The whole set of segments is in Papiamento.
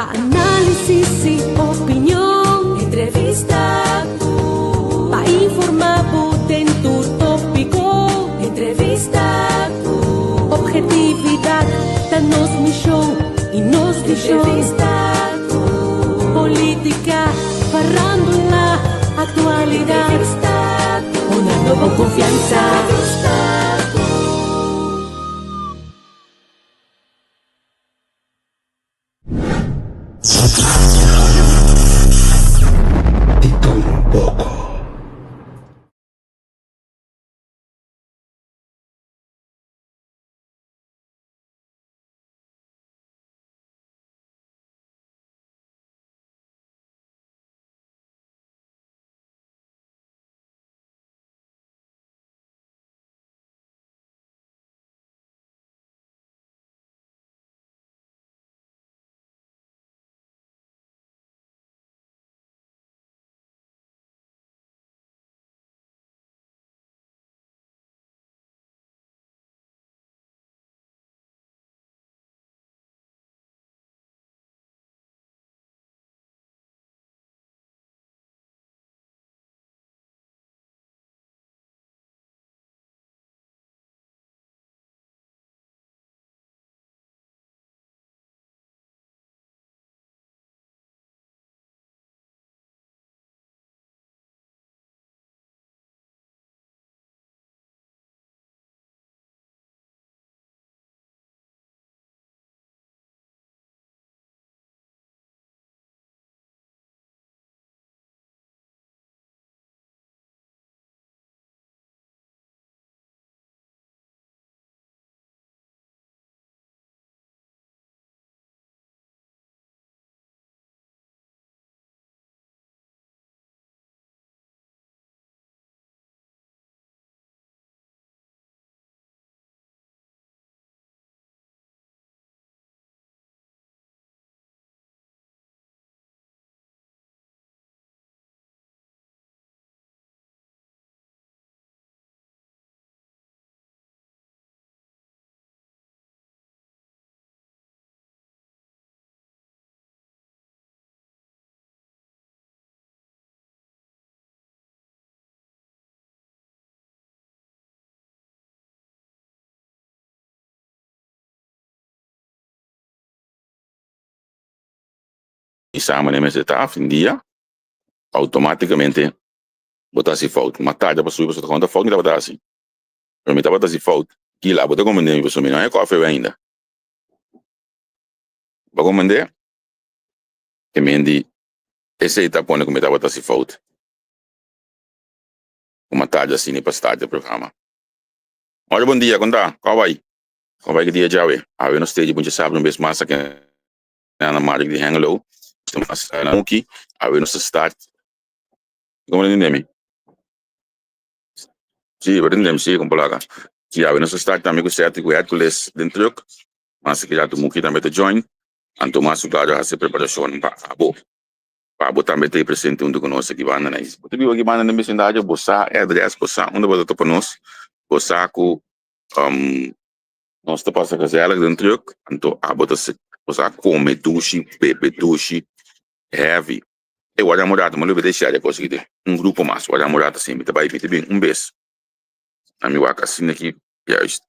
Pa análisis i opinion. Entrevista ku. Pa informá bo den tur tópiko. Entrevista ku. Objetividat ta nos mishon i nos vishon. Entrevista ku. Polítika, farándula, aktualidat. Entrevista ku. Dunando bo konfiansa. Entrevista ku. Di tur un poko. I sa manera mester ta fin dia automaticamente bo ta hasi fout. Mas tarde pa subi pasobra ta konta fout mi tabata hasi. Pero mi tabata hasi fout kila bo ta komprende mi pasobra mi no haña koffie awe ainda. Bo a komprende? Te men di esei ta pone ku mi tabata hasi fout. Ku mas tarde asina pa start e programa. Ora bon dia, kon ta? Kon a bai? Kon a bai ki dia djawe? Awe nos steeds buncha sabra un bes mas aki na Mark di Hengelo. Mas na Muki. Awe nos ta start. Kon bo ta tende mi? Si, bo ta tende mi? Si, kon palaga. Si, awe nos ta start tambe ku Seti ku Hercules den truck. Mas ki ratu Muki tambe ta join. Anto mas su klaro hasi preparashon pa abo. Pa abo tambe ta e presente huntu ku nos aki banda na Bo ta biba aki banda den besindario, bo sa e adres, bo sa unda bo ta topa nos, bo sa ku nos ta pasa gezellig den truck, anto abo ta bo sa kome dushi, bebe dushi, heavy. Ey wak un rato, mi a lubida e share e kos aki den un grupo mas, wak un rato asin, mi ta bai mi ta bin un bes, na mi wak asina aki, juist.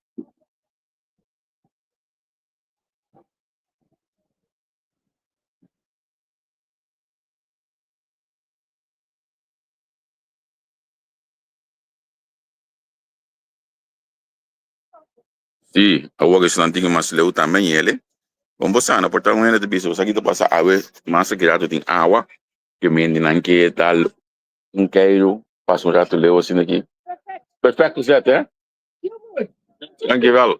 Sí, awor esnan tin mas leu tambe ñele. Bon bo sa, no por ta un hende ta bisa bo sa ki ta pasa awe mas aki rato tin awa, ke mendinan ke dal un keiru pasa un rato leu asina aki. Perfecto zet he. Dankjewel.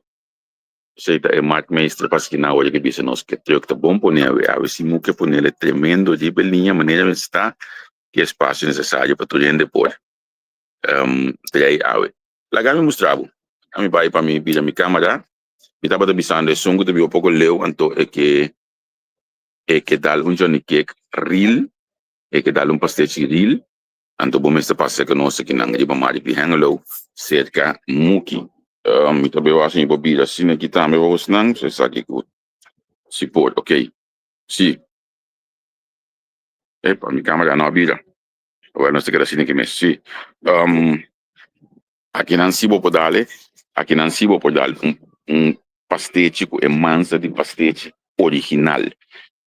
Esei ta e marktmeester paski nan awor ke bisa nos ke truck ta bon pone awe. Awe si mu ke ponele tremendo riba e liña manera mester ta ki espacio necesario pa tur hende por drei awe. Laga mi mustra bo. A mi bai pa mi bira mi camera. Mi tabata bisando esun cu ta biba poco leu anto e ke e ke dal un johnny cake real, e ke dal un pastechi real, anto bo mester pasa cerca nos akinan riba Mark di Hengelo cerca Muki. Mi ta beba si mi por bira asina aki tambe pa bosnan, so esaki cu si por, ok. Si. Epa, mi camera no a bira. Awel nos ta keda asina ki mes. Si. Akinan si bo por dal e, akinan si bo por dal un un pastechi ku e mansa di pastechi original.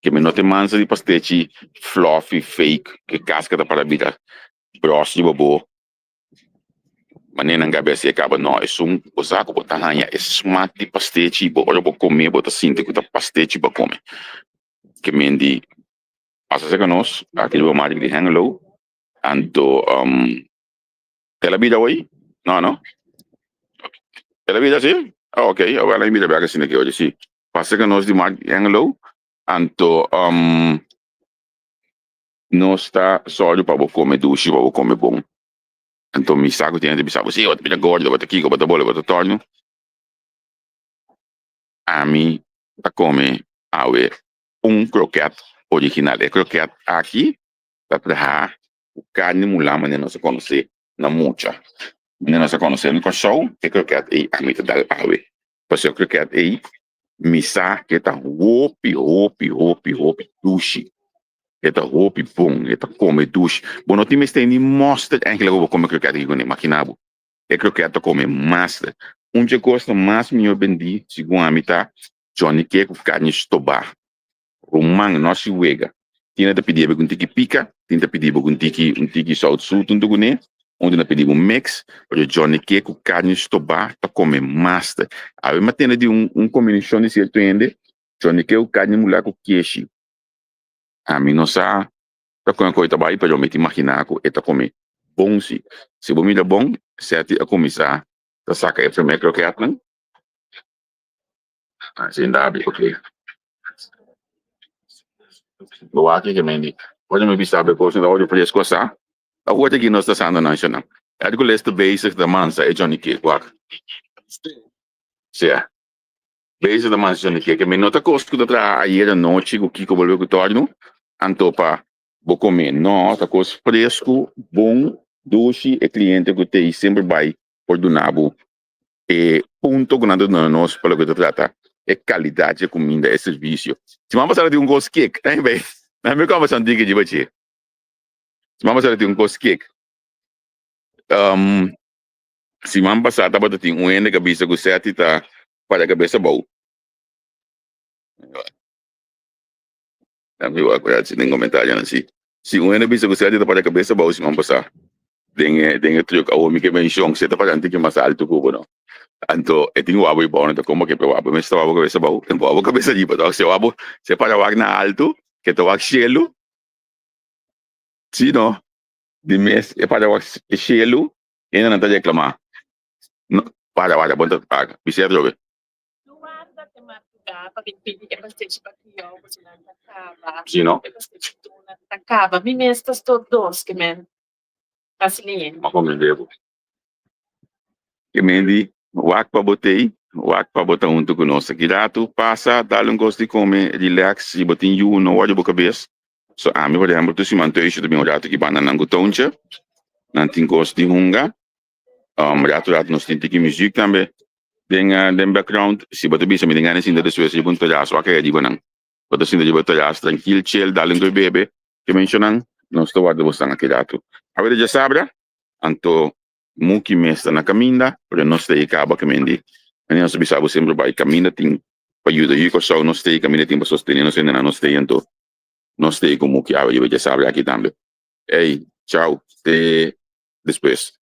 Ke mi no ta e mansa di pastechi fluffy, fake, ke kaska ta para bira bros riba bo. Manera nan gabi hasi e kaba no, esun bo sa ku bo ta haña e smak di pastechi, bo ora bo kome bo ta sinti ku ta pastechi bo a kome. Ke men di pasa serka nos aki riba Mark di Hengelo, anto el a bira hoy? No no? El a bira si? Oh ok, awel a bira bek asina ke oye si. Pasa serka nos di Mark di Hengelo, anto nos ta sòru pa bo kome dushi, pa bo kome bon. Anto mi sa ku tin hende ta bisa bo, si, bo ta bira gordo, bo ta kiko, bo ta bole, bo ta tòrnu. Ami ta kome awe un kroket original. E kroket aki ta traha ku karni mulá manera nos a konosé na mucha. Manera nos a konosé na Kòrsou, e kroket ei ami ta dal awe. Pasobra e kroket ei mi sa ku e ta hopi, hopi, hopi, hopi dushi. E ta hopi bon, e ta kome dushi. Bo no tin mester ni mòster enkele ku bo kome kroket aki kuné, makina bo. E kroket ta kome master. Un dje kos ta mas mihó bendí, segun ami ta Johnny Cake ku karni stobá. Ruman, no hasi wega. Tin ta pidi bo ku un tiki pika, tin ta pidi bo ku un tiki un tiki sout zoet huntu kuné, un tin ta pidi bo mix, pero Johnny Cake ku karni stobá ta kome master. Awe mi a tende di un un kombinashon di sierto hende, Johnny Cake ku karni mulá ku keshi. Ami no sa ta kon e koi ta bai, pero mi ta imaginá ku e ta kome bon si. Si bo mira bon, Seti a kuminsá ta saka e promé krokètnan. Así ndabi, ok. Bo wak ke mendi. Ora mi bisa be kos, mi ta hopi fresco asá. Awor aki nos ta asando nan shonnan. Hercules ta bezig ta mansa e Johnny Cake, wak. Sea. Bezig ta mansa Johnny Cake. Mi no ta kos ku ta traha ayer anochi ku kiko bolbe ku tòrnu, anto pa bo kome. No, ta kos fresco, bon, dushi, e kliente ku t'ei semper bai por duna bo e punto ku nan ta duna nos pa loke ta trata e kalidat dje kuminda, e servisio. Siman pasado tin un kos kek, ta bai nan mi kombersa un tiki riba dje. Siman pasado tin un kos kek. Siman pasado tabata tin un hende ku a bisa ku Seti ta para kabes abou. Mi wak wak si den komentarionan si. Si un hende bisa ku Seti ta para kabes abou siman pasá den e den e truk awor mi ke menshon si e ta para un tiki mas altu ku bo no. Anto e tin wabo ibou no ta komo ke pe wabo mester wabo kabes abou e wabo kabes ariba tok si wabo si e para wak na altu ke ta wak shelu si no di mes e para wak shelu hende nan ta reklamá no para wak bon ta paga bisa atrobe. No warda te madrugá pa bin pidi e pastechi pa kriou pasobra nan ta kaba. Si no. E pastechi tur nan ta kaba. Mi mes ta sto dos ke men Vaseline. Ma komprendé bo. Ke men di, wak pa bo tei, wak pa bo ta huntu ku nos. Aki ratu pasa, dal un kos di kome, relax. Si bo tin yu, no wòrdu bo kabes. So ami, por ehèmpel, tur siman thuis ta bin un ratu ki banda nan ku Toontje. Nan tin kos di hunga. Ratu ratu nos tin tiki muziek tambe den den background. Si bo ta bisa mi tin gana di sinta despues riba un terras, wak e riba nan. Bo ta sinta riba terras trankil, chill, dal un koi bebe. Ke menshonan nos ta warda bosnan aki ratu. Awe ta djasabra, anto Muki mes ta na kaminda, pero nos ta ei kaba ke men di. Manera nos ta bisa bo semper bai kaminda tin pa yuda yu Kòrsou, nos ta ei kaminda tin pa sostené nos hendenan, nos ta ei anto nos ta ei ku Muki awe riba djasabra aki tambe. Ey, chau, te despues.